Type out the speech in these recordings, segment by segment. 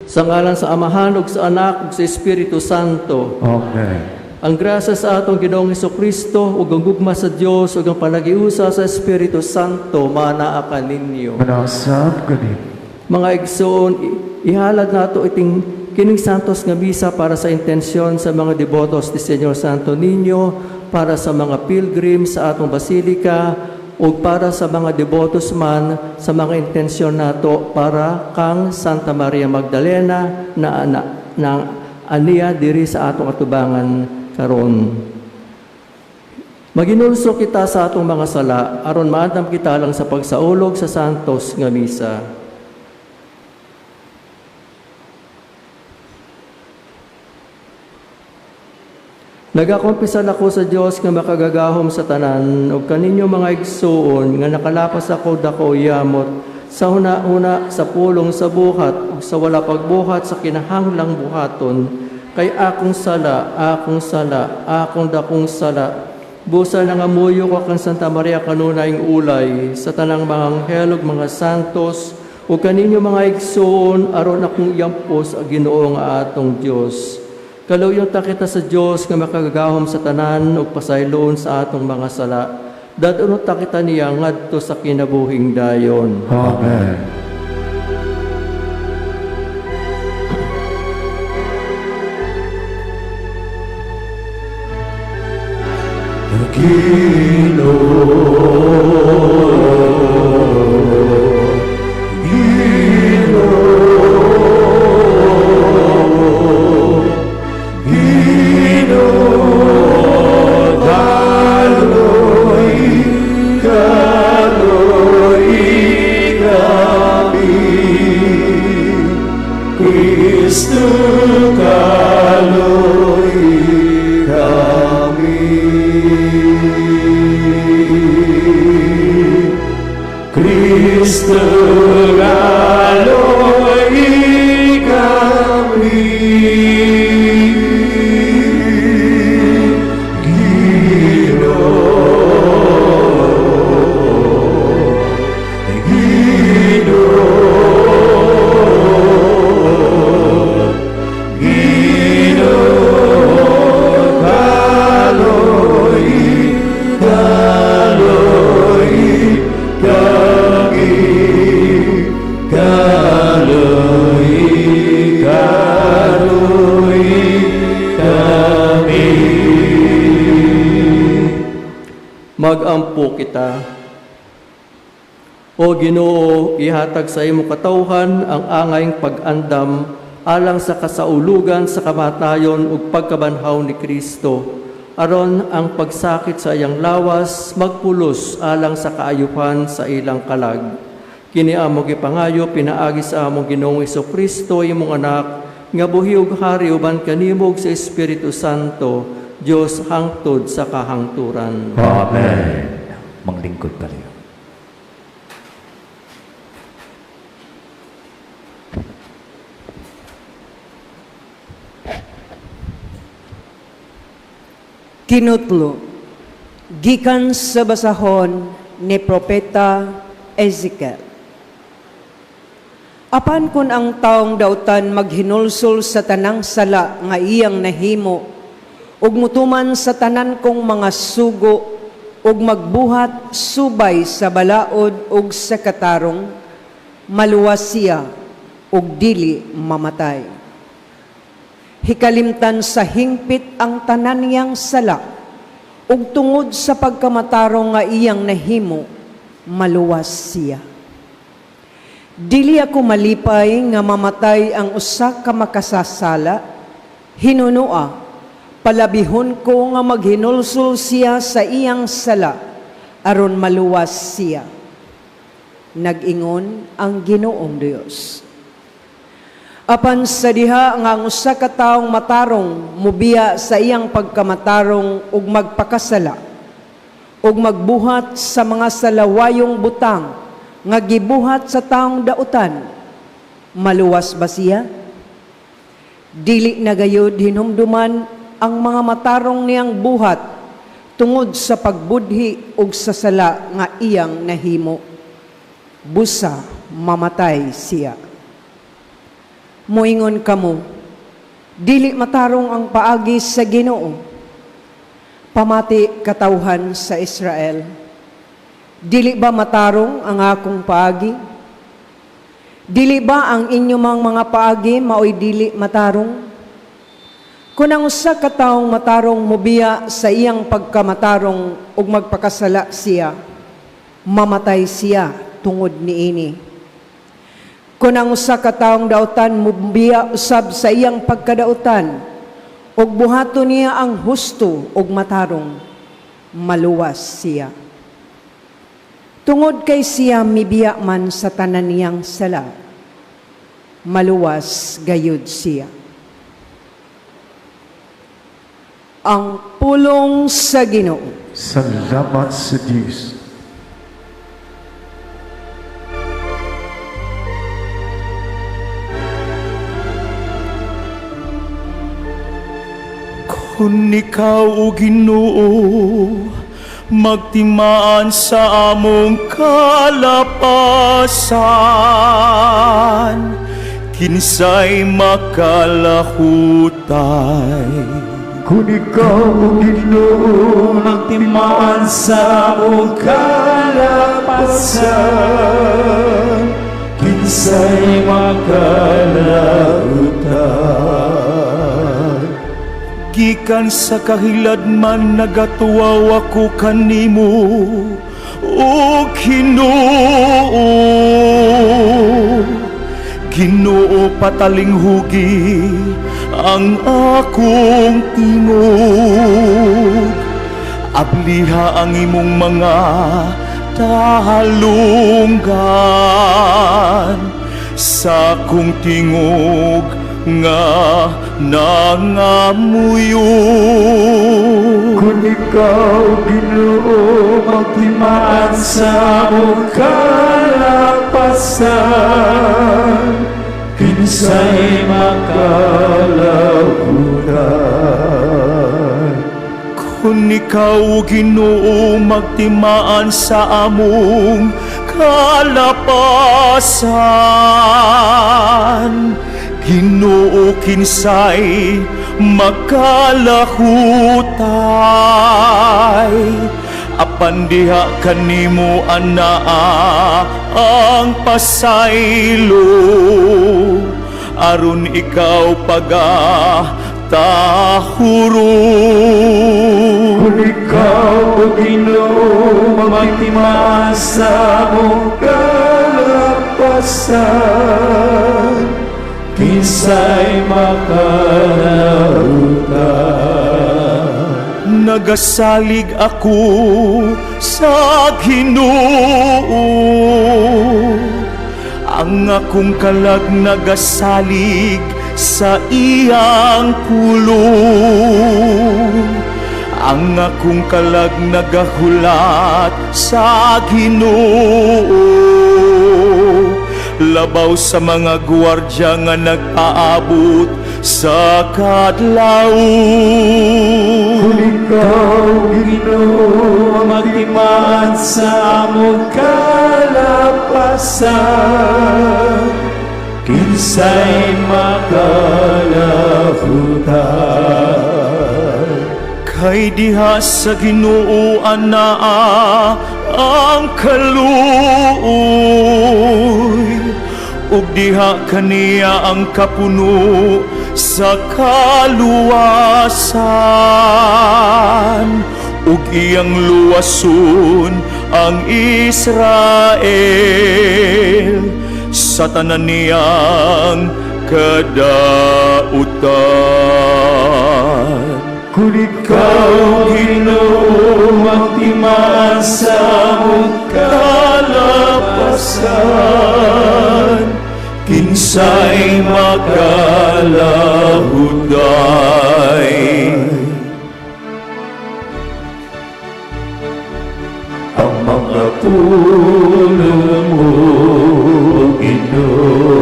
Sa ngalan sa Amahan ug sa Anak ug sa Espiritu Santo. Amen. Ang grasya sa atong Ginoong Kristo ug ang gugma sa Dios ug ang palagiusa sa Espiritu Santo manaa kaninyo. Manasab kani. Mga igsoon, ihalad nato iting kining santos nga misa para sa intensyon sa mga debotos ni Señor Santo Niño, para sa mga pilgrims sa atong basilika, ug para sa mga debotos man sa mga intensyon nato para kang Santa Maria Magdalena na aniya diri sa atong atubangan karon. Maginulso kita sa atong mga sala aron maandam kita lang sa pagsaulog sa santos nga misa. Nagakumpisal ako sa Dios nga makagagahom sa tanan ug kaninyo mga igsuon nga nakalapas ako dako yamot sa huna-huna, sa pulong, sa buhat ug sa wala pagbuhat sa kinahanglang buhaton, kay akong sala, akong sala, akong dakong sala. Busa nangamuyo ko kang Santa Maria kanunayng ulay sa tanang mga anghel ug mga santos ug kaninyo mga igsuon aron akong iampos ang Ginoo nga atong Dios. Kaluyon ta kita sa Dios nga makagagahom sa tanan ug pasayloon sa atong mga sala. Dad-unon ta kita niya ngadto sa kinabuhing dayon. Amen. Kristo kaloy kami. Kristo kaloy kami. Magampo kita. O Ginoo, ihatag sa imong katawhan ang angayng pag-andam alang sa kasaulugan sa kamatayon ug pagkabanhaw ni Kristo, aron ang pagsakit sa iyang lawas magpulos alang sa kaayuhan sa ilang kalag. Kini among gipangayo pinaagi sa among Ginoong Kristo, imong anak, nga buhi ug hari uban kanimo ug sa Espiritu Santo, Dios hangtod sa kahangturan. Amen. Manglingkod tayo. Kinutlo, gikan sa basahon ni Propeta Ezekiel. Apan kun ang taong dautan maghinulsol sa tanang sala nga iyang nahimo, ug mutuman sa tanan kong mga sugo, ug magbuhat subay sa balaod ug sa katarong, maluwas siya ug dili mamatay. Hikalimtan sa hingpit ang tanan niyang sala, ug tungod sa pagkamatarong nga iyang nahimo, maluwas siya. Dili ako malipay nga mamatay ang usa ka makasasala, hinunua, palabihon ko nga maghinulsol siya sa iyang sala, aron maluwas siya. Nag-ingon ang Ginoong Dios. Apan sa diha nga ang usa ka taong matarong mubiya sa iyang pagkamatarong ug magpakasala ug magbuhat sa mga salawayong butang nga gibuhat sa taong dautan, maluwas ba siya? Dili na gayud hinumduman ang mga matarong niyang buhat tungod sa pagbudhi ug sa sala nga iyang nahimo. Busa mamatay siya. Moingon kamo, "Dili matarong ang paagi sa Ginoo." Pamati, katawhan sa Israel. Dili ba matarong ang akong paagi? Dili ba ang inyong mga paagi maoy dili matarong? Kung ang usa ka taong matarong mobiya sa iyang pagkamatarong ug magpakasala siya, mamatay siya tungod niini. Kung ang usa ka taong dautan mobiya usab sa iyang pagkadautan ug buhaton niya ang husto ug matarong, maluwas siya. Tungod kay siya mibiya man sa tanan niyang sala, maluwas gayud siya. Ang pulong sa Ginoo. Salamat sa Diyos. Kung ikaw, O Ginoo, magtimaan sa among kalapasan, kinsay makalahutay? Kung ikaw, O Ginoo, magtimaan sa among kalapasan, kinsay makalahutan? Gikan sa kahiladman nagatuwaw ako kanimo, O Ginoo. Ginoo, patalinghugi ang akong tingog. Abliha ang imong mga talunggan sa akong tingog nga nangamuyo. Kung ikaw, Ginoo, magtimaan sa among kalapasan, kinsay makalahutan? Kung ikaw, Ginoo, magtimaan sa among kalapasan, Ginoo, kinsay makalahutay? Apan diha kanimo anaa ang pasaylo, aron ikaw paga tahuro. Kung ikaw, O Ginoo, magtimaan sa among kalapasan, kinsay makalahutan? Nagasalig ako sa Ginoo. Ang akong kalag nagasalig sa iyang pulong. Ang akong kalag nagahulat sa Ginoo, labaw sa mga gwardya nga nag-aabot sa kadlaw. Kung ikaw, Ginoo, magtimaan sa among kalapasan, kinsay makalahutan? Kay diha sa Ginoo anaa ang kaluoy, ug diha kaniya ang kapuno sa kaluwasan, ug iyang luwason ang Israel sa tanan niyang kadautan. Kung ikaw, Ginoo, magtimaan sa among kalapasan, kinsay makalahuday? Ang mga pulong mo, Ginoo,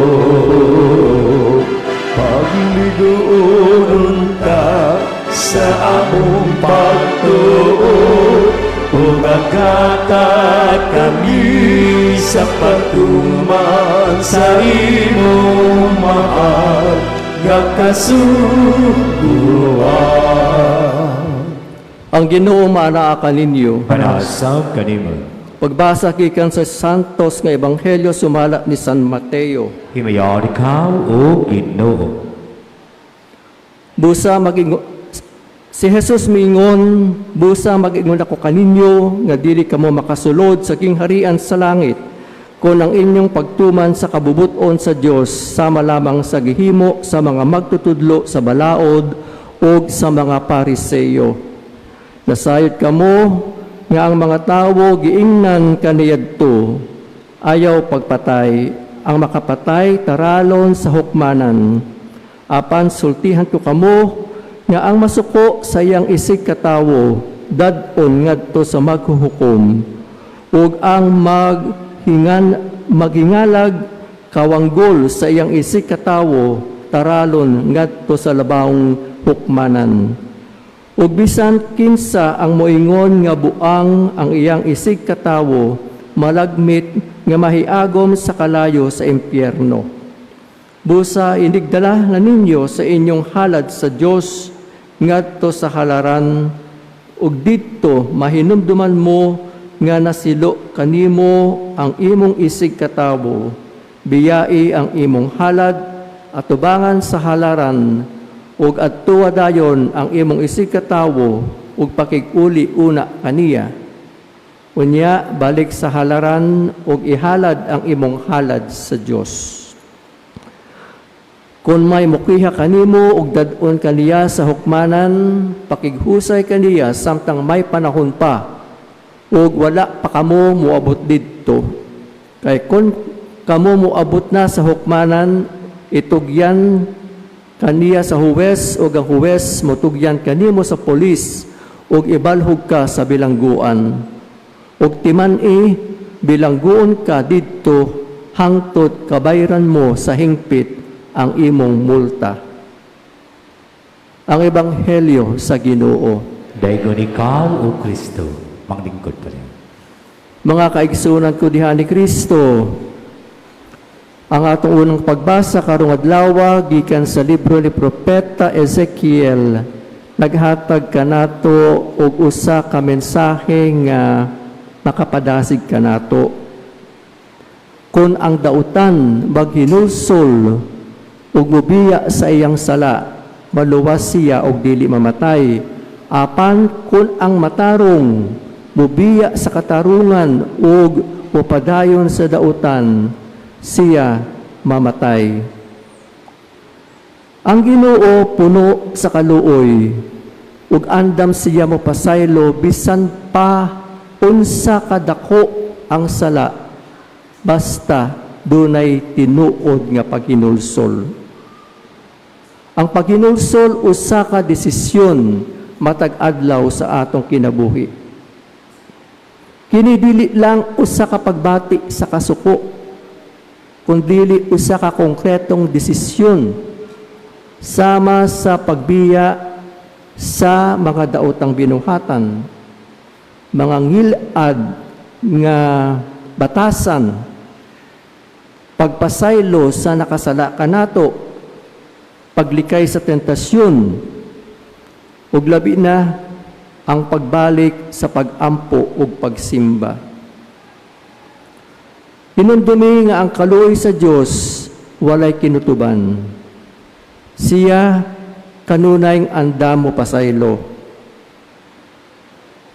pagligoon ta sa among pagtuo ug Paghatag kami sa pagtuman sa imong mahal nga kasuguan. Ang Ginoo maanaa kaninyo. Panasab kanimo. Pagbasa gikan sa Santos nga Ebanghelyo sumala ni San Mateo. Himayaon ikaw, O Ginoo. Busa mag-ingon si Jesus miingon, "Busa mag-ingon ako kaninyo nga dili kamo makasulod sa gingharian sa langit kung ang inyong pagtuman sa kabubuton sa Dios sama lamang sa gihimo sa mga magtutudlo sa balaod ug sa mga Pariseo. Nasayod kamo nga ang mga tawo giingnan kaniadto, 'Ayaw pagpatay, ang makapatay taralon sa hukmanan. Apan sultihan ko kamo nga ang masuko sa iyang isig katawo dad-on ngadto sa maghuhukom, ug ang maghingalag kawanggol sa iyang isig katawo taralon ngadto sa labawng hukmanan. Ug bisan kinsa ang moingon nga buang ang iyang isig katawo malagmit nga mahiagom sa kalayo sa impyerno. Busa inigdala na ninyo sa inyong halad sa Dios ngadto sa halaran ug didto mahinumduman mo nga nasilo kanimo ang imong isig katawo. Biyai ang imong halad atubangan sa halaran ug adtuwa dayon ang imong isig katawo ug pakig-uli una kaniya. Unya balik sa halaran ug ihalad ang imong halad sa Dios. Kung may mukiha kanimo ug dad-on kaniya sa hukmanan, pakighusay kaniya samtang may panahon pa ug wala pa kamo moabot didto. Kay kung kamo moabot na sa hukmanan, itugyan kaniya sa huwes ug ang huwes motugyan kanimo sa pulis ug ibalhog ka sa bilangguan. Ug timan-i bilangguon ka didto hangtod kabayran mo sa hingpit ang imong multa." Ang Ebanghelyo sa Ginoo. Daygon ikaw, O Kristo, manglingkod pa rin. Mga kaigsunan ko diha ni Kristo, ang atong unang pagbasa karong adlaw gikan sa libro ni Propeta Ezekiel, naghatag kanato og usa ka mensahe nga makapadasig kanato. Kung ang dautan maghinulsol ug mubiya sa iyang sala, maluwas siya og dili mamatay. Apan kung ang matarong mubiya sa katarungan ug mupadayon sa dautan, siya mamatay. Ang Ginoo puno sa kaluoy ug andam siya mopasaylo bisan pa unsa kadako ang sala, basta dunay tinuod nga paghinulsol. Ang paghinulsol usa ka desisyon matag adlaw sa atong kinabuhi. Kini dili lang usa ka pagbati sa kasuko, kundili usa ka konkretong desisyon sama sa pagbiya sa mga daotang binuhatan, mga ngilad nga batasan, pagpasaylo sa nakasala kanato, paglikay sa tentasyon, ug labi na ang pagbalik sa pag-ampo ug pagsimba. Hinumdumi nga ang kaluoy sa Dios walay kinutuban. Siya kanunayng andam mopasaylo.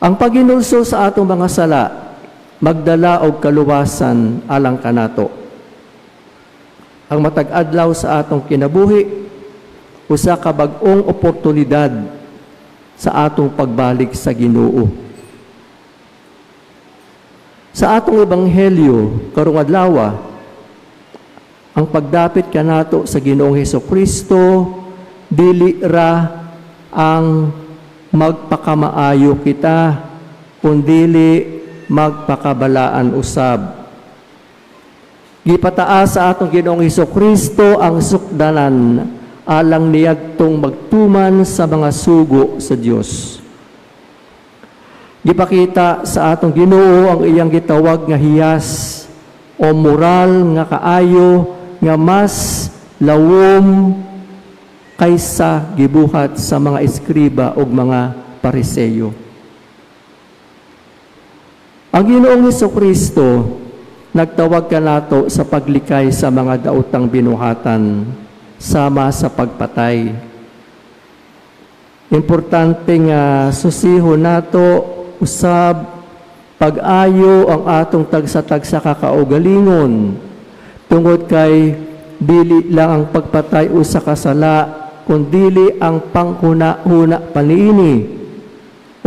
Ang paghinulsol sa atong mga sala magdala og kaluwasan alang kanato. Ang matag adlaw sa atong kinabuhi usa ka bag-ong oportunidad sa atong pagbalik sa Ginoo. Sa atong ebanghelyo karong adlaw, ang pagdapit kanato sa Ginoong Hesukristo dili ra ang magpakamaayo kita, kundili magpakabalaan usab. Gipataas sa atong Ginoong Hesukristo ang sukdanan alang niadtong magtuman sa mga sugo sa Dios. Gipakita sa atong Ginoo ang iyang gitawag nga hiyas o moral nga kaayo nga mas lawom kaysa gibuhat sa mga eskriba ug mga Pariseyo. Ang Ginoong Kristo nagtawag kanato sa paglikay sa mga daotang binuhatan sama sa pagpatay. Importante nga susiho nato usab pag-ayo ang atong tagsa-tagsa ka kaugalingon tungod kay dili lang ang pagpatay usa ka sala, kundili ang panghuna-huna pa niini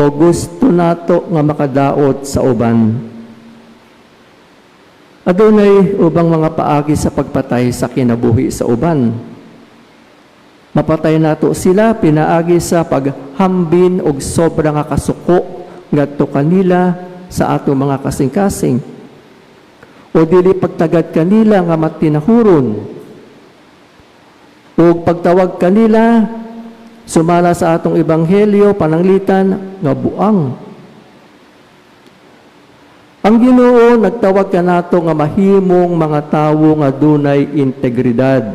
o gusto nato nga makadaot sa uban. Adunay ubang mga paagi sa pagpatay sa kinabuhi sa uban. Mapatay nato sila pinaagi sa paghambin og sobra nga kasuko ngadto kanila sa atong mga kasing-kasing. O dili pagtagad kanila nga matinahuron. O pagtawag kanila sumala sa atong ebanghelyo pananglitan nga buang. Ang Ginoo nagtawag kanato nga mahimong mga tawo nga dunay integridad.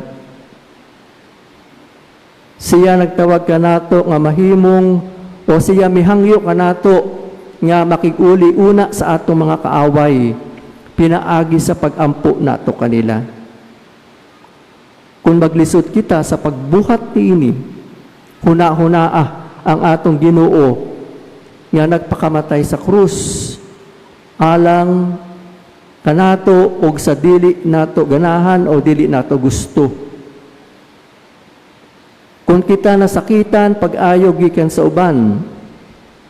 Siya nagtawag kanato nga mahimong o siya mihangyo kanato nga makig-uli una sa atong mga kaaway pinaagi sa pagampo nato kanila. Kung maglisod kita sa pagbuhat niini, huna-hunaa ang atong Ginoo nga nagpakamatay sa krus alang kanato og sa dili nato ganahan o dili nato gusto. Kung kita nasakitan pag-ayo gikan sa uban,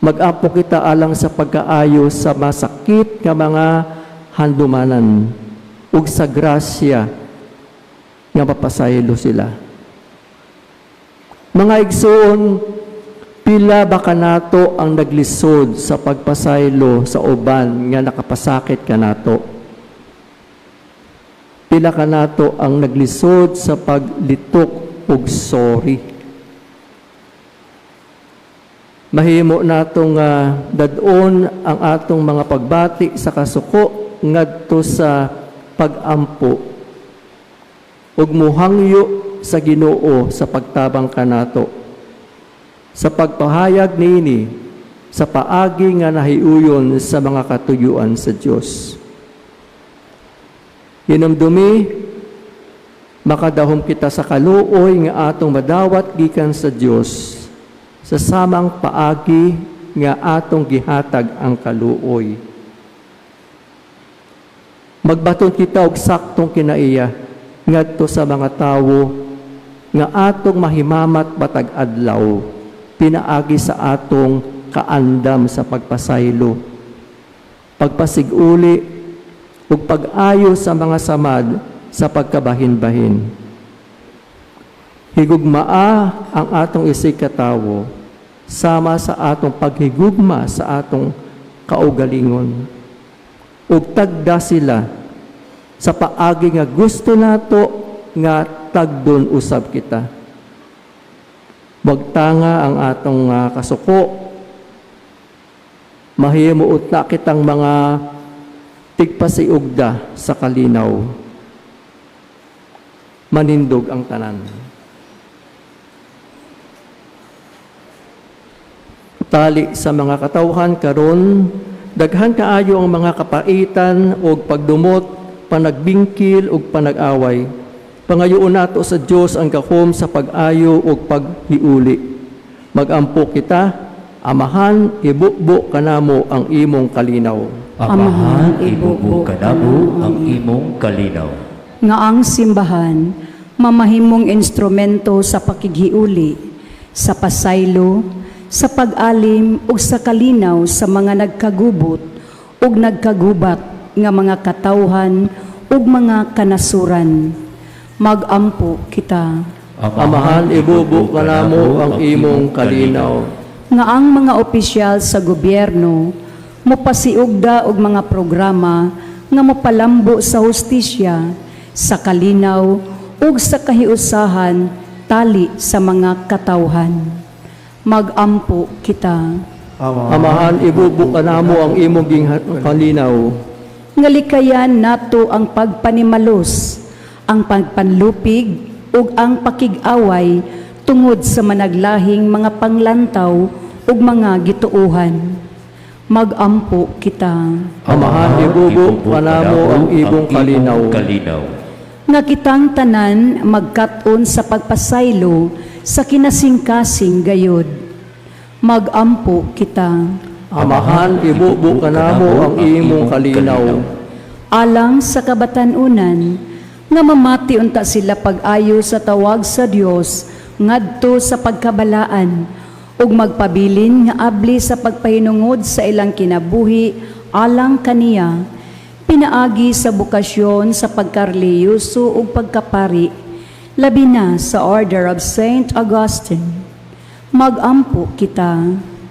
mag-ampo kita alang sa pagkaayo sa masakit nga mga handumanan ug sa grasya nga mapasaylo sila. Mga igsoon, pila ba kanato ang naglisod sa pagpasaylo sa uban nga nakapasakit kanato? Pila kanato ang naglisod sa paglitok og sorry? Mahimo natong dad-on ang atong mga pagbati sa kasuko ngadto sa pag-ampo ug muhangyo sa Ginoo sa pagtabang kanato sa pagpahayag niini sa paagi nga nahiuyon sa mga katuyuan sa Dios. Hinumdumi, makadahom kita sa kaluoy nga atong madawat gikan sa Dios sa samang paagi nga atong gihatag ang kaluoy. Magbaton kita og saktong kinaiya ngadto sa mga tawo nga atong mahimamat matag adlaw pinaagi sa atong kaandam sa pagpasaylo, pagpasiguli ug pag-ayo sa mga samad sa pagkabahin-bahin. Higugmaa ang atong isig katawo sama sa atong paghigugma sa atong kaugalingon. Ug tagda sila sa paagi nga gusto nato nga tagdon usab kita. Magtanga ang atong kasuko. Mahimo unta kitang mga tigpasiugda sa kalinaw. Manindog ang tanan. Tali sa mga katawhan karon, daghan kaayo ang mga kapaitan og pagdumot, panagbingkil ug panag-away. Pangayoon nato sa Dios ang gahom sa pag-ayo ug paghiuli. Magampo kita, Amahan, ibubo kanamo ang imong kalinaw. Amahan, ibubo kanamo ang imong kalinaw. Nga ang simbahan mamahimong instrumento sa pakighiuli, sa pasaylo, sa pag-alim ug sa kalinaw sa mga nagkagubot ug nagkagubat nga mga katawhan ug mga kanasuran. Magampo kita. Amahan, ibubo kanamo ang imong kalinaw. Nga ang mga opisyal sa gobyerno mopasiugda og mga programa nga mopalambo sa hustisya, sa kalinaw ug sa kahiusahan tali sa mga katawhan. Magampo kita. Amahan, ibubo kanamo ang imong kalinaw. Nga likayan nato ang pagpanimalos, ang pagpanlupig ug ang pakig-away tungod sa managlahing mga panglantaw ug mga gituohan. Magampo kita. Amahan, ibubo kanamo ang imong kalinaw. Kalinaw. Nga kitang tanan magkat-on sa pagpasaylo sa kinasingkasing gayod. Magampo kita. Amahan, ibubo kanamo ang imong kalinaw. Alang sa kabatan-unan nga mamati unta sila pag-ayo sa tawag sa Dios ngadto sa pagkabalaan ug magpabilin nga abli sa pagpahinungod sa ilang kinabuhi alang kaniya, pinaagi sa bokasyon sa pagkarelihiyoso ug pagkapari, labi na sa Order of Saint Augustine. Magampo kita.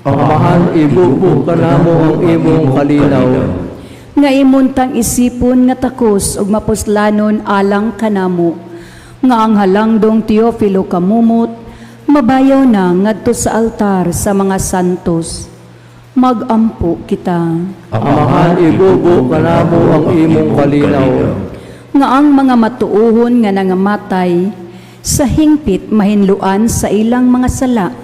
Amahan, ibubo kanamo ang imong kalinaw. Nga imuntang isipon nga takos ug mapuslanon alang kanamo, nga ang halangdong Teofilo Camomot mabayaw na ngadto sa altar sa mga santos. Magampo kita. Amahan, ibubo kanamo ang imong kalinaw. Nga ang mga matuohon nga nangamatay sa hingpit mahinluan sa ilang mga sala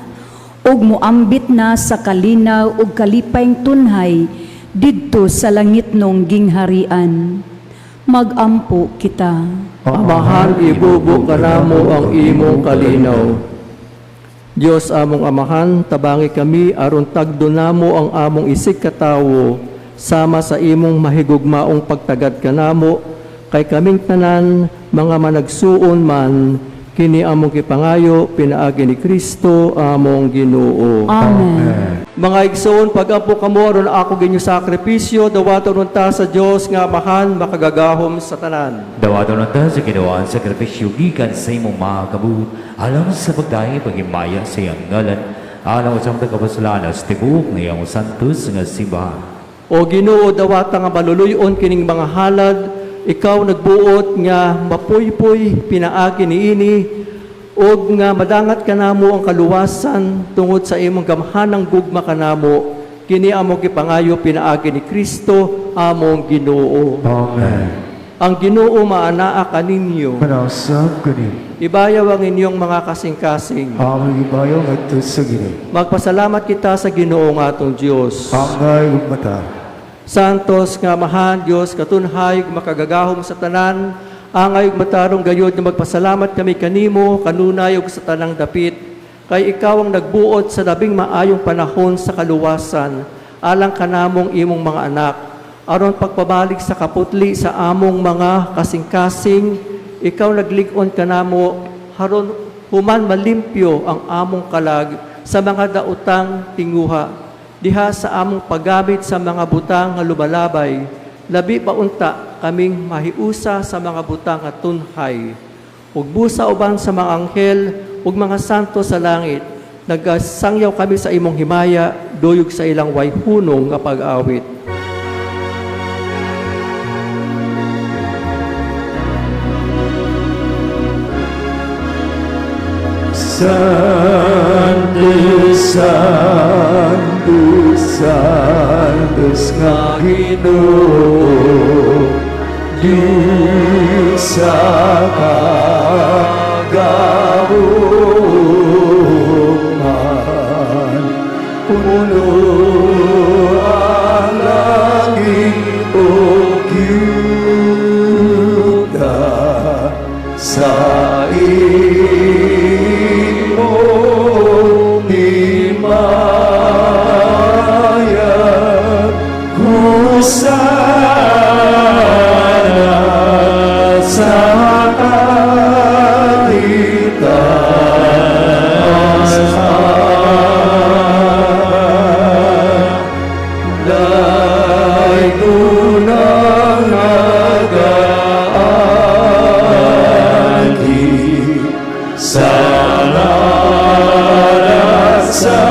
ug moambit na sa kalinaw ug kalipayng tunhay didto sa langitnong gingharian. Magampo kita. Amahan, ibubo kanamo ang imong kalinaw. Dios among Amahan, tabangi kami aron tagdo namo ang among isig katawo sama sa imong mahigugmaong pagtagad kanamo, kay kaming tanan mga managsuon man kini among gipangayo pinaagi ni Kristo among Ginoo. Amen. Mga igsoon, pag-ampo kamo aron ako ginyo sakripisyo, dawaton unta sa Dios nga Amahan makagagahom sa tanan. Dawaton unta sa Ginoo ang sakripisyo gikan sa imong mga kabut, alang sa pagdayon paghimaya sa iyang ngalan, alang sa among kapuslanan sa tibuok nga iyang santos nga simbahan. O Ginoo, dawata nga maluluyon kining mga halad, ikaw nagbuot nga mapuypoy pinaagi niini, ug nga madangat kanamo ang kaluwasan tungod sa imong gamhanang gugma kanamo, kini among gipangayo pinaagi ni Kristo among Ginoo. Amen. Ang Ginoo maanaa kaninyo. Manausab kani. Ibayaw ang inyong mga kasing-kasing. Among gibayaw ngadto sa Ginoo. Magpasalamat kita sa Ginoo nga atong Dios. Angay ug matarong. Santos nga Amahan, Dios katunhay ug makagagahom sa tanan, angay ug matarong gayod nga magpasalamat kami kanimo kanunay ug sa tanang dapit, kay ikaw ang nagbuot sa labing maayong panahon sa kaluwasan alang kanamong imong mga anak, aron pagpabalik sa kaputli sa among mga kasing-kasing. Ikaw naglig-on kanamo haron human malimpyo ang among kalag sa mga daotang tinguha diha sa among paggamit sa mga butang nga lumalabay, labi pa unta kaming mahiusa sa mga butang nga tunhay. Ug busa uban sa mga anghel ug mga santo sa langit, nagasangyaw kami sa imong himaya, duyog sa ilang way hunong nga pag-awit. Santo, Santo, Santos nga Ginoo, Diyos sa kagahuman, puno ang langit ug yuta sa imong himaya. Hosana sa kahitaas-an. Daytoy nagaagi sa ngalan sa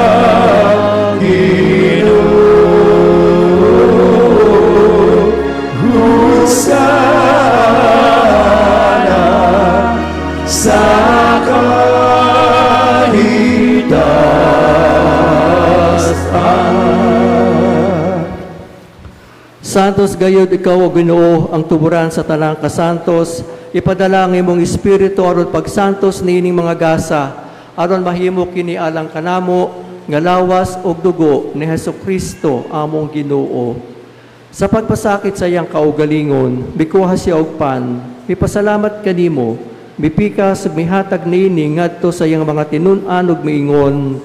Ginoo. Hosana sa kahitaas-an. Santos gayud ikaw, o Ginoo, ang tuburan sa tanang kasantos. Ipadala ang imong espiritu aron pagsantos niining mga gasa, aron mahimo kini alang kanamo nga lawas ug dugo ni Hesukristo among Ginoo. Sa pagpasakit sa iyang kaugalingon, mikuha siya og pan, mipasalamat kanimo, mipikas ug mihatag niini ngadto sa iyang mga tinun-an ug miingon,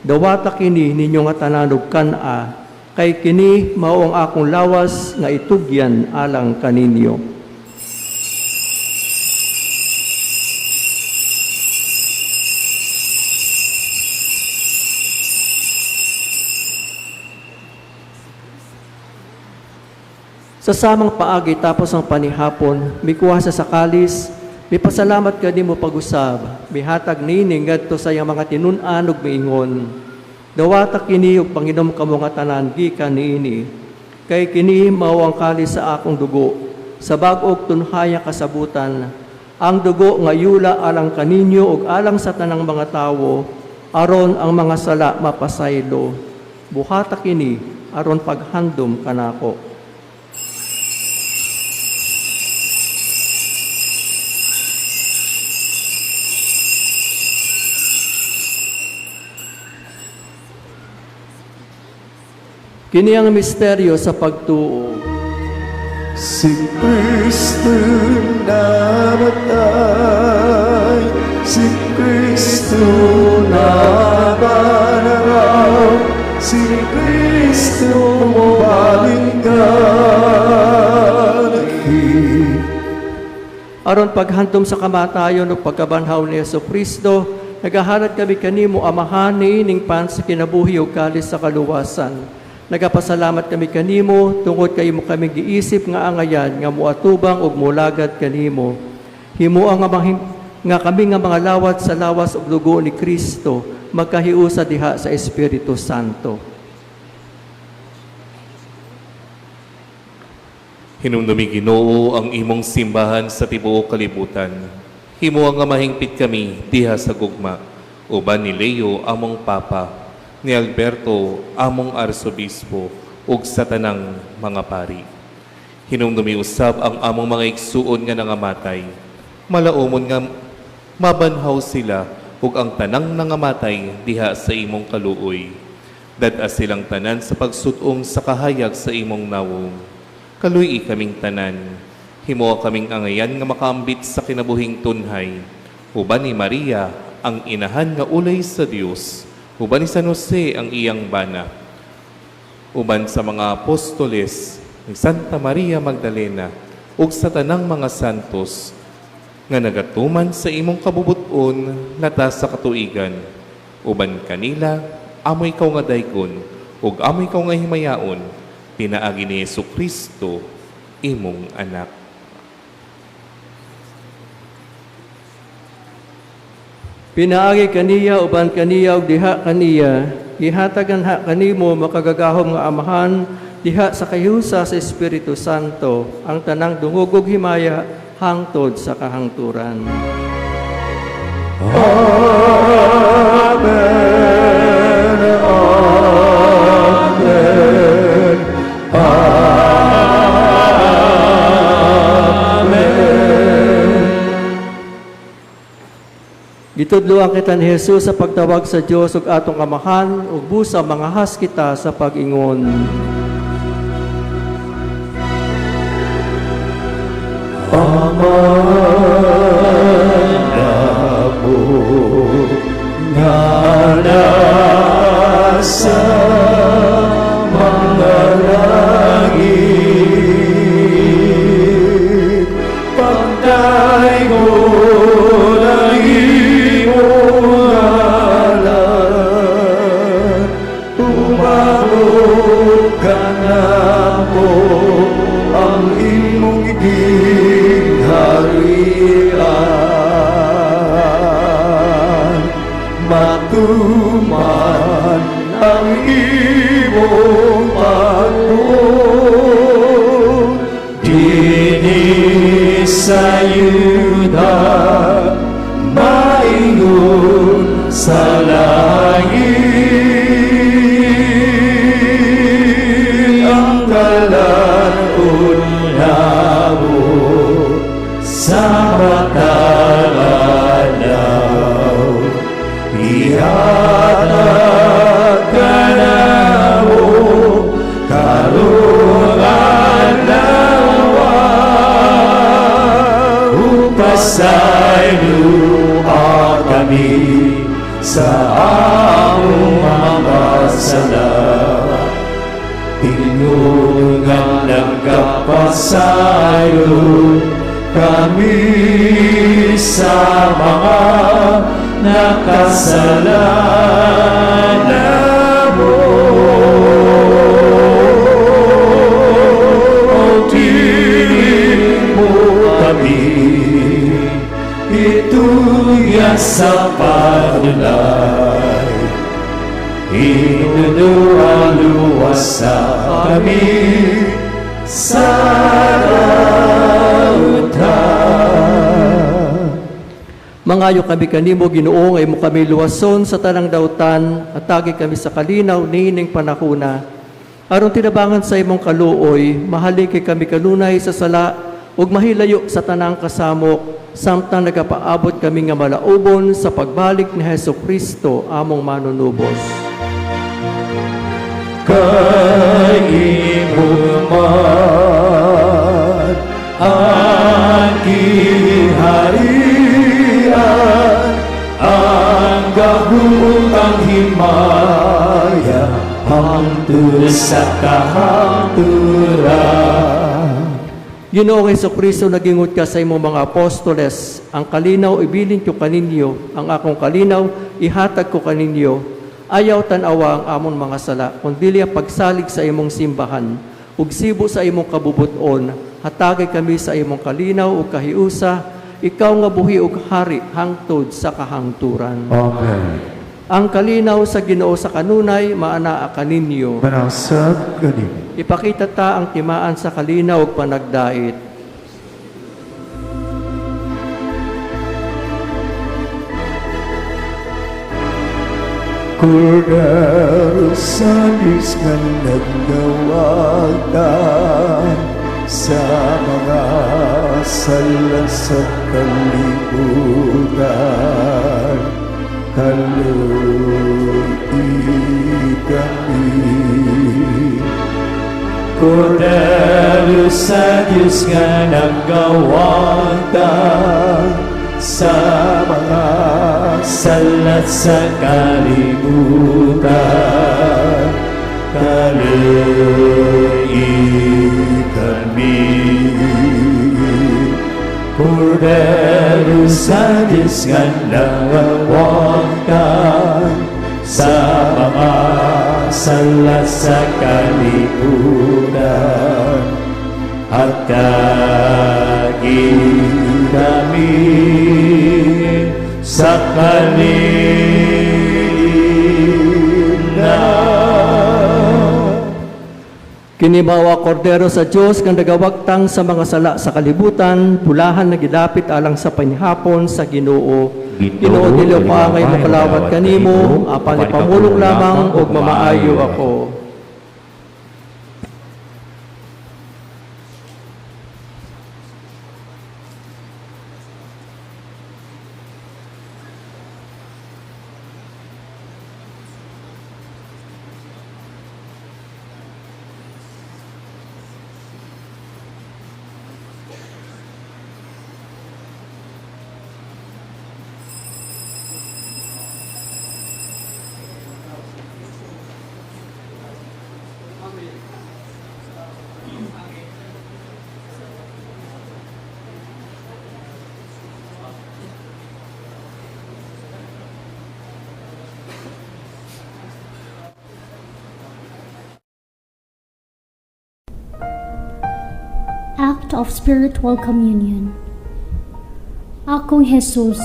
"Dawata kini ninyo nga tanan ug kan-a, kay kini mao ang akong lawas nga itugyan alang kaninyo." Sa samang paagi tapos ang panihapon, mikuha sa kalis, mipasalamat kanimo pag-usab, mihatag niini ngadto sa iyang mga tinun-an ug miingon, "Dawata kini ug panginom kamo nga tanan gikan niini, kay kini mao ang kalis sa akong dugo, sa bag-ong tunhayang kasabutan, ang dugo nga yula alang kaninyo ug alang sa tanang mga tawo, aron ang mga sala mapasaylo. Buhata kini aron paghandom kanako." Kini ang misteryo sa pagtuo. Si Kristo namatay, si Kristo nabanhaw, si Kristo mobalik kanaki. Aron paghandom sa kamatayon ug pagkabanhaw ni Hesukristo, nagahalad kami kanimo, Amahan, niining pan sa kinabuhi ug kalis sa kaluwasan. Nagapasalamat kami kanimo tungod kay imo kami giisip nga angayan nga moatubang ug molagad kanimo. Himoa nga kami nga mga lawat sa lawas ug dugo ni Kristo magkahiusa diha sa Espiritu Santo. Hinumdumi, Ginoo, ang imong simbahan sa tibuok kalibutan. Himoa nga mahingpit kami diha sa gugma, uban ni Leo among Papa, ni Alberto among Arsobispo, ug sa tanang mga pari. Hinumdumi usab ang among mga igsuon nga nangamatay. Malaumon nga mabanhaw sila ug ang tanang nangamatay diha sa imong kaluoy. Dad-a silang tanan sa pagsut-ong sa kahayag sa imong nawong. Kaluy-i kaming tanan. Himoa kaming angayan nga makaambit sa kinabuhing tunhay. Uban ni Maria, ang inahan nga ulay sa Dios. Uban ni San Jose ang iyang bana. Uban sa mga apostoles ni Santa Maria Magdalena ug sa tanang mga santos nga nagatuman sa imong kabubut-on latas sa katuigan. Uban kanila, amo ikaw nga daygon ug amo ikaw nga himayaon, pinaagi ni Hesukristo, imong anak. Pinaagi kaniya, uban kaniya ug diha kaniya, gihatagan ha kanimo, makagagahom nga Amahan, diha sa kahiusa sa Espiritu Santo, ang tanang dungog ug himaya hangtod sa kahangturan. Amen. Amen. Amen. Gitudloan kita ni Jesus sa pagtawag sa Dios ug atong Amahan ug busa mangahas kita sa pag-ingon. Amahan namo nga nasa mga langit, pagdaygon ang imong ngalan, umabot kanamo ang imong gingharian, matuman ang imong pagbuot dinhi sa yuta maingon sa langit. Ang kalan Ihatag kanamo karong adlaw, ug pasayloa kami sa among mga sala. Tinuod nga nagapasaylo kami sa mga nakasala namo. Dili mo kami itugyan sa pagdulay, Hinuduan luwasa kami sa dautan. Mangayo kami kanimo, Ginoo, nga imo kami luwason sa tanang dautan at tagi kami sa kalinaw niining panahuna. Aron tinabangan sa imong kaluoy, mahaliki kami kanunay sa sala ug mahilayo sa tanang kasamok samtang nagapaabot kami nga malaubon sa pagbalik ni Hesus Kristo among manunubos. Kay imo man ang gingharian, ang gahom, ang himaya, hangtod sa kahangturan. Ginoong Hesukristo, nagingon ka sa imong mga apostoles, "Ang kalinaw ibilin ko kaninyo, ang akong kalinaw ihatag ko kaninyo. Ayaw tan-awa ang amon mga sala, kundi ang pagsalig sa imong simbahan. Ug sibo sa imong kabubuton, hatagi kami sa imong kalinaw ug kahiusa, ikaw nga buhi ug hari hangtod sa kahangturan." Amen. Ang kalinaw sa Ginoo sa kanunay maanaa kaninyo. Maanaa sab kanimo. Ipakita ta ang timaan sa kalinaw ug panagdait. Kordero sa Diyos nga nagawagtang sa mga sala sa kalibutan, kaluyoi kami. Kordero sa Diyos nga nagawagtang sa mga sala sa kalibutan, kaluyoi kami. Kordero sa Diyos nga nagawagtang sa mga sala sa kalibutan, hatagi kami sa kalinaw. Kini mao ang kordero sa Dios nga nagawagtang sa mga sala sa kalibutan, bulahan nga gidapit alang sa panihapon sa Ginoo. Ginoo, dili ako angay mokalawat kanimo, apan ipamulong lamang ug mamaayo ako. Act of Spiritual Communion. Akong Jesus,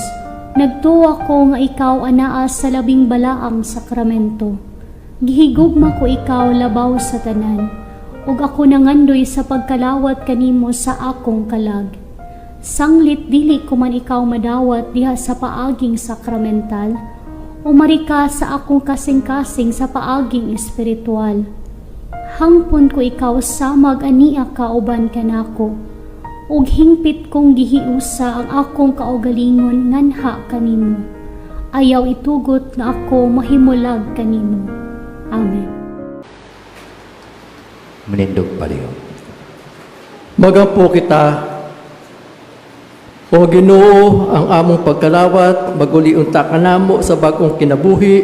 nagtuo ko nga ikaw anaa sa labing balaang sakramento. Gihigugma ko ikaw labaw sa tanan, ug ako nangandoy sa pagkalawat kanimo sa akong kalag. Sanglit dili ko man ikaw madawat diha sa paaging sakramental, umari ka sa akong kasing-kasing sa paaging espiritual. Hangpon ko ikaw samag ania ka uban kanako, ug hingpit kong gihiusa ang akong kaugalingon nganha kanimo. Ayaw itugot nga ako mahimulag kanimo. Amen. Manindog padayon. Magampo kita. O Ginoo, ang among pagkalawat, maguli unta kanamo sa bag-ong kinabuhi,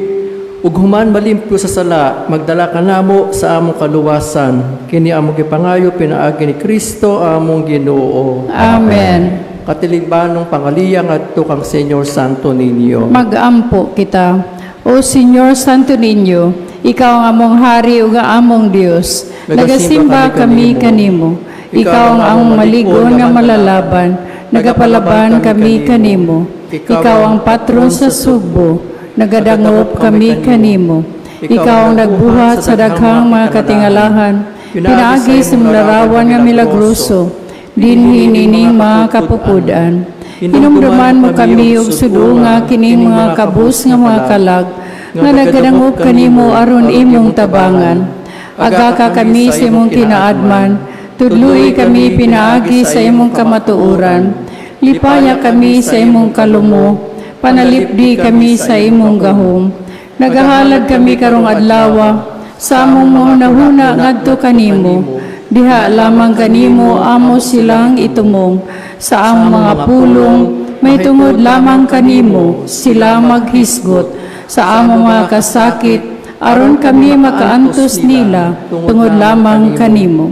ug human malimpyo sa sala, magdala kanamo sa among kaluwasan. Kini among gipangayo pinaagi ni Kristo among Ginoo. Amen. Katilingbanong pangaliya ngadto kang Señor Santo Niño. Magampo kita. O Señor Santo Niño, ikaw ang among hari ug ang among Dios. Nagasimba kami kanimo. Ikaw ang among malig-on nga malalaban. Nagapalaban kami kanimo. Ikaw ang patron sa Sugbo. Nagadangop kami kanimo. Ikaw ang nagbuhat sa daghang mga katingalahan. Pinaagi sa imong larawan nga milagroso. Dinhi nining mga kapupud-an. Hinumduman mo kami ug sudunga kining mga kabus nga mga kalag nga nagadangop kanimo aron imong tabangan. Agaka kami sa imong kinaadman, tudloi kami pinaagi sa imong kamatuoran. Lipaya kami sa imong kalumo, panalipdi kami sa imong gahom. Nagahalad kami karong adlawa sa among mahunahuna ngadto kanimo. Diha lamang kanimo amo silang itumong sa among mga pulong, mahitungod lamang kanimo sila maghisgot sa among mga kasakit, aron kami makaantos nila tungod lamang kanimo.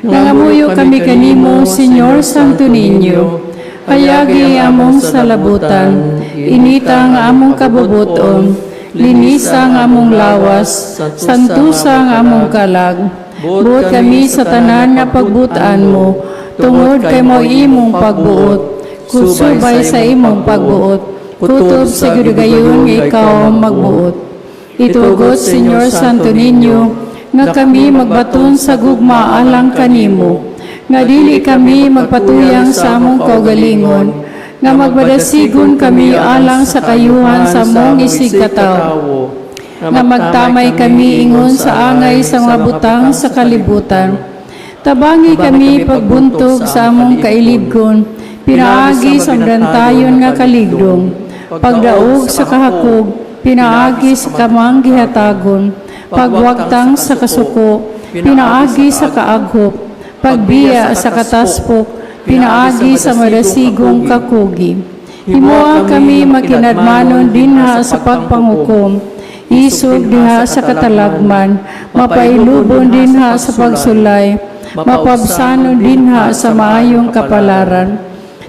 Nangamuyo kami kanimo, Señor Santo Niño, hayagi among salabutan, inita ang among kabubuton, linisa ang among lawas, santusa ang among kalag. Buot kami sa tanan nga pagbutan mo, tungod kay mao imong pagbuot, kusubay sa imong pagbuot, kutob sa gidugayon nga ikaw ang magbuot. Itugot, Señor Santo Niño, nga kami magbaton sa gugma alang kanimo, nga dili kami magpatuyang sa among kaugalingon, nga magmadasigon kami alang sa kayuhan sa among isigkatawo, nga magtamay kami ingon sa angay sa mga butang sa kalibutan. Tabangi kami pagbuntog sa among kailibgon, pinaagi sa dantayon nga kaligdong, pagdaog sa kahakog, pinaagi sa kamang gihatagon, pagwagtang sa kasuko, pinaagi sa kaaghop, pagbiya sa kataspok, pinaagi sa madasigong kakugi. Himoa kami makinadmanon dinha sa pagpangukom, isog diha sa katalagman, mapailubon dinha sa pagsulay, mapabsanon dinha sa maayong kapalaran.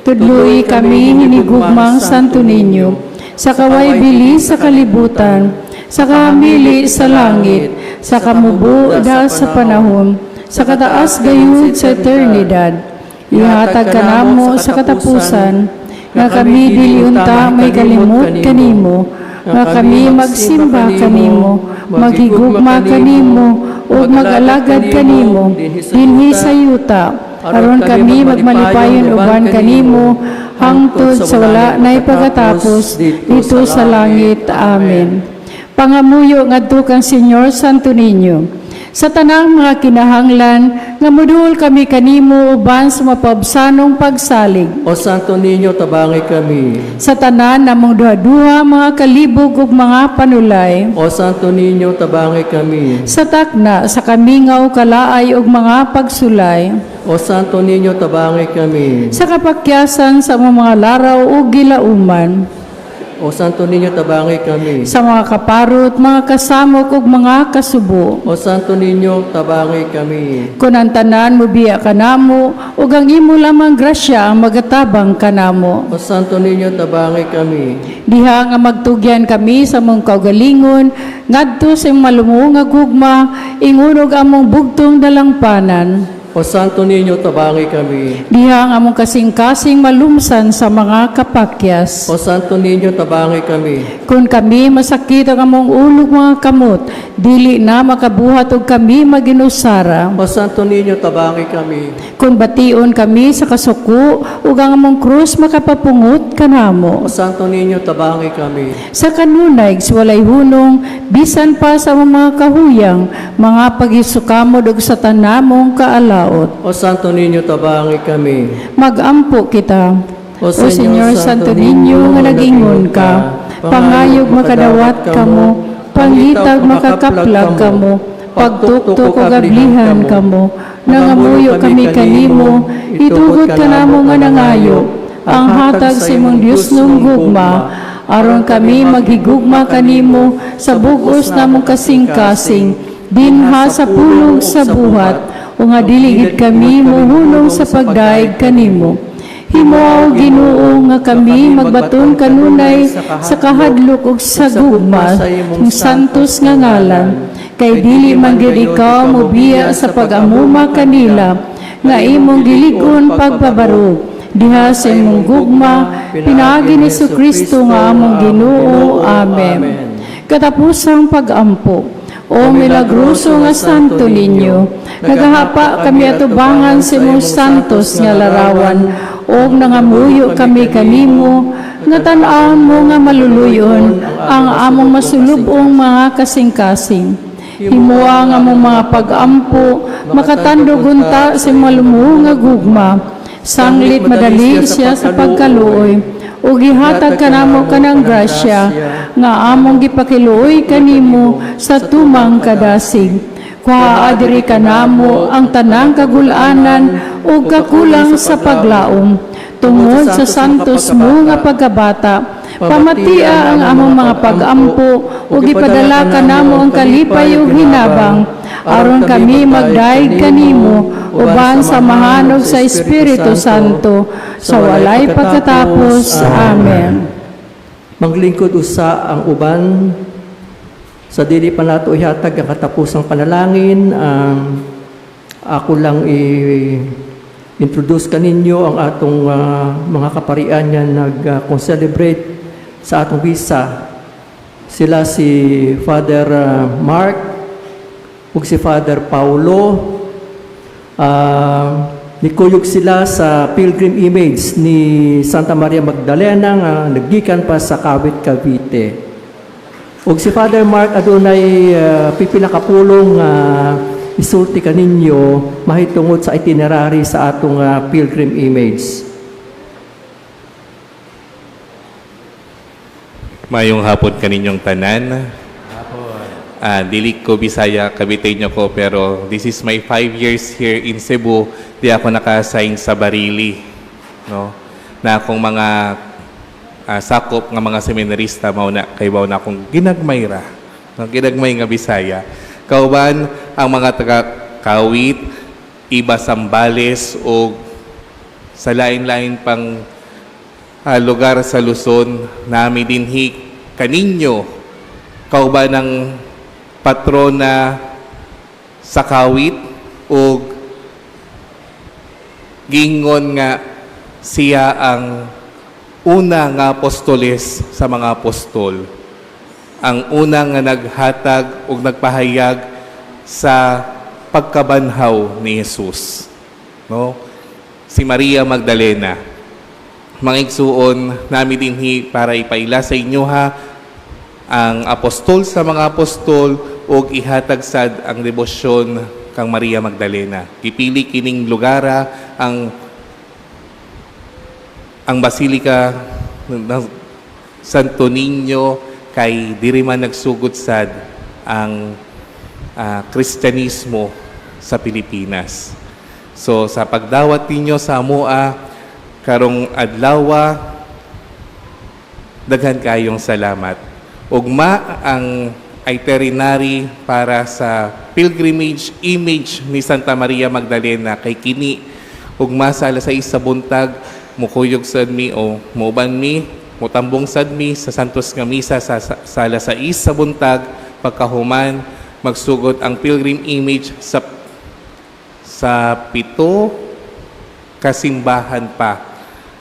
Tudloi kami hinigugmang Santo Niño, sa kaway bili sa kalibutan, sa kahamili sa langit, sa kamubo da sa panahon, sa kataas gayud sa eternidad. Ihatag kanamo sa katapusan, nga kami dili unta mahikalimot kanimo, nga kami magsimba kanimo, maghigugma kanimo, ug mag-alagad kanimo, dinhi sa yuta, aron kami magmalipayon uban kanimo, hangtod sa wala nay pagkatapos didto sa langit. Amen. Pangamuyo ngadto kang Señor Santo Niño, sa tanang mga kinahanglan nga muduol kami kanimo uban sa mapabsanong pagsalig. O Santo Niño, tabangi kami. Sa tanan namong duha-duha mga kalibog ug mga panulay. O Santo Niño, tabangi kami. Sa takna sa kamingaw, kalaay ug mga pagsulay. O Santo Niño, tabangi kami. Sa kapakyasan sa among mga laraw ug gilauman. O Santo Niño, tabangi kami. Sa mga kaparot, mga kasamok ug mga kasubo. O Santo Niño, tabangi kami. Kun ang tanan mobiya kanamo ug ang imo lamang grasya ang magatabang kanamo. O Santo Niño, tabangi kami. Diha nga magtugyan kami sa among kaugalingon ngadto sa imong malumo nga gugma, ingon og among bugtong dalangpanan. O Santo Niño, tabangi kami. Diha ang among kasing-kasing malumsan sa mga kapakyas. O Santo Niño, tabangi kami. Kung kami masakit ang among ulog mga kamot, dili na makabuhat og kami maginusara. O Santo Niño, tabangi kami. Kung bation kami sa kasuko ug ang among krus makapapungot kanamo. O Santo Niño, tabangi kami. Sa kanunay sa walay hunong, bisan pa sa among mga kahuyang, mga pagisukamod ug sa tanamong kaalaot. O Santo Niño, tabangi kami. Magampo kita. O O Señor Santo Niño, nga nag-ingon ka, Pangayog makadawat kamo, pangitag makakaplag kamo, pagtuktok ug ablihan kamo. Nangamuyo kami kanimo, itugot kanamo nga nangayo ang hatag sa imong Diosnong gugma, aron kami maghigugma kanimo sa bug-os namong kasing-kasing dinha sa pulong sa buhat, o nga dili gid kami muhunong sa pagdayeg kanimo. Himoa, Ginoo, nga kami magbaton kanunay sa kahadlok ug sa gugma sa imong santos nga ngalan, kay dili man gyud ikaw mobiya sa pag-amuma kanila nga imong gilig-on pagpabarog diha sa imong gugma, pinaagi ni Kristo nga among Ginoo. Amen. Katapusang pag-ampo. O milagroso nga Santo Niño, nagahapa kami atubangan sa imong santos nga larawan ug nangamuyo kami kanimo nga tan-awon mo nga maluluyon ang among masulub-ong mga kasing-kasing. Himoa nga among mga pag-ampo makatandog unta sa malumuhong nga gugma, sanglit madali siya sa pagkaluoy, ug gihatag kanamo kanang grasya nga among gipakiluoy kanimo sa tumang kadasig. Kuhaa diri kanamo ang tanang kagulanan ug kakulang sa paglaom. Tungod sa santos mo nga pagkabata, pamatia ang among mga pag-ampo ug ipadala kanamo ang kalipay ug hinabang, aron kami magdayeg kanimo uban sa Amahan ug sa Espiritu Santo sa walay pagkatapos. Amen. Maglingkod usa ang uban sa dili pa nato ihatag ang katapusang panalangin. Ako lang i-introduce kaninyo ang atong mga kaparian nga nag-celebrate sa atong misa. Sila si Father Mark ug si Father Paulo. Nikuyog sila sa pilgrim image ni Santa Maria Magdalena nga naggikan pa sa Kawit, Cavite. Ug si Father Mark adunay pipila ka pulong nga isulti kaninyo mahitungod sa itinerary sa atong pilgrim image. Mayong hapon kaninyong tanan. Dili ko Bisaya, Caviteño ko, pero this is my 5 years here in Cebu. Di ako naka-assign sa Barili. No? Na akong mga sakop nga mga seminarista, mao na kay na akong ginagmay ra. No, ginagmay nga Bisaya. Kauban ang mga taga Kawit, iba Zambales o sa lain-lain pang lugar sa Luzon, nami dinhi kaninyo kauban ng patrona sa Kawit ug gingon nga siya ang una nga apostoles sa mga apostol, ang una nga naghatag ug nagpahayag sa pagkabanhaw ni Jesus, no? Si Maria Magdalena. Mga igsuon, nami dinhi para ipaila sa inyo ha ang apostol sa mga apostol ug ihatag sad ang debosyon kang Maria Magdalena. Gipili kining lugara ang Basilika ng Santo Niño kay diri man nagsugod sad ang Kristyanismo sa Pilipinas. So sa pagdawat ninyo sa amoa karong adlawa, daghan kayong salamat. Ugma ang itinerary para sa pilgrimage image ni Santa Maria Magdalena kay kini ugma sa alas 6 sa buntag mukuyog sad mi o muuban mi, mutambong sad mi sa Santos nga Misa sa alas 6 sa buntag. Pagkahuman, magsugod ang pilgrim image sa pito kasimbahan pa: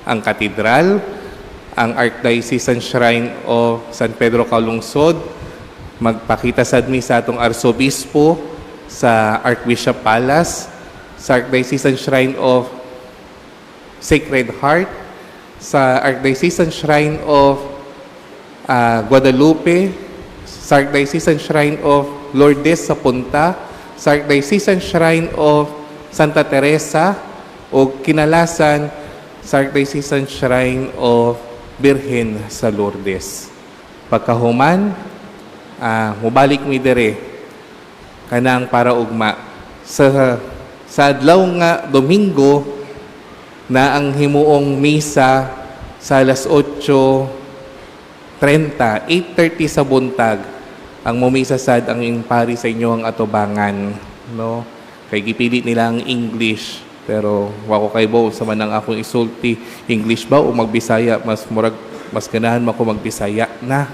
ang katedral, ang Archdiocesan Shrine of San Pedro Calungsod, magpakita sad mi sa atong arsobispo sa Archbishop Palace, sa Archdiocesan Shrine of Sacred Heart, sa Archdiocesan Shrine of Guadalupe, sa Archdiocesan Shrine of Lourdes sa Punta, sa Archdiocesan Shrine of Santa Teresa, o kinalasan sa Archdiocesan Shrine of Birhen sa Lourdes. Pagkahuman, mubalik mi dere kanang para ugma. Sa adlaw nga Domingo na ang himuong misa sa alas 8:30, 8:30 sa buntag, ang mumisa sad ang iyong pari sa inyo ang atubangan, no? Kay gipili nila ang English, pero wa ko kaybaw sa man ang akong isulti, English ba o magbisaya, mas murag mas ganahan man ko magbisaya na,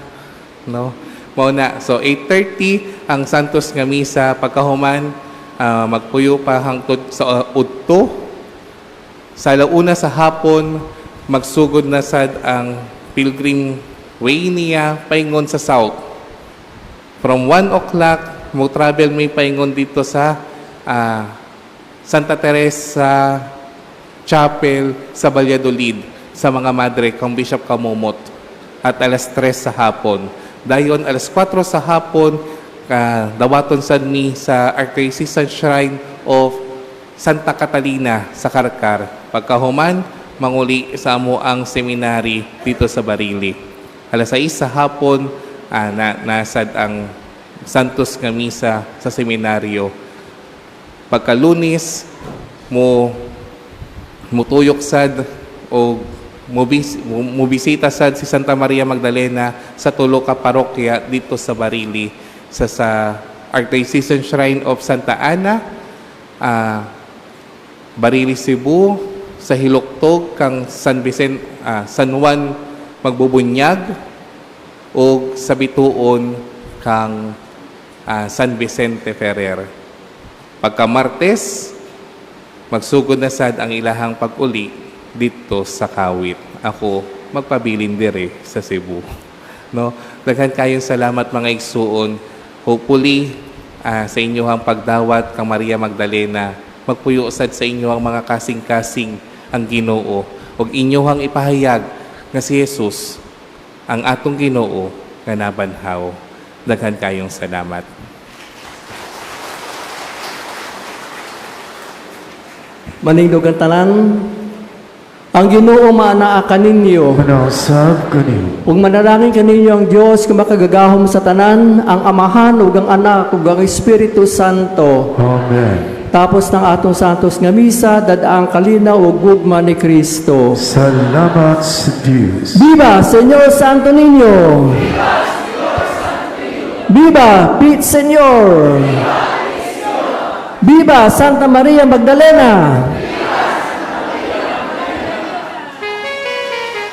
no? Mao na. So 8:30 ang Santos nga misa, pagkahuman magpuyo pa hangtod sa udto. Sa alauna sa hapon, magsugod na sad ang pilgrim way niya paingon sa south. From 1 o'clock, mo travel may paingon dito sa Santa Teresa Chapel sa Valladolid sa mga madre kang Bishop Camomot at alas 3 sa hapon. Dayon alas 4 sa hapon, dawaton sad mi sa Archdiocesan Shrine of Santa Catalina sa Carcar. Pagkahuman, manguli sa amo ang seminary dito sa Barili. Alas 6 sa hapon, nasad ang Santos nga misa sa seminaryo. Pagkalunis, mo mutuyok sad o mubisita sad si Santa Maria Magdalena sa tulo ka parokya dito sa Barili, sa Archdiocesan Shrine of Santa Ana, Barili Cebu, sa Hiluktog kang San Vicente, San Juan Magbubunyag, o sa Bituon kang San Vicente Ferrer. Pagka Martes, magsugod na sad ang ilahang pag-uli dito sa Kawit. Ako magpabilin dire sa Cebu. No? Daghan kayong salamat, mga igsuon. Hopefully sa inyohang pagdawat kang Maria Magdalena, magpuyo sad sa inyo ang mga kasing-kasing ang Ginoo ug inyohang ipahayag nga si Jesus ang atong Ginoo nga nabanhaw. Daghan kayong salamat. Manindog ang tanan. Ang Ginoo maanaa kaninyo. Manausab kanimo. Ug manalangin kaninyo ang Dios nga makagagahom sa tanan, ang Amahan ug ang Anak ug ang Espiritu Santo. Amen. Tapos ng atong santos nga misa, dad-a ang kalinaw ug gugma ni Kristo. Salamat sa Diyos. Viva Señor Santo Niño! Viva Pete Señor! Viva Santa Maria Magdalena!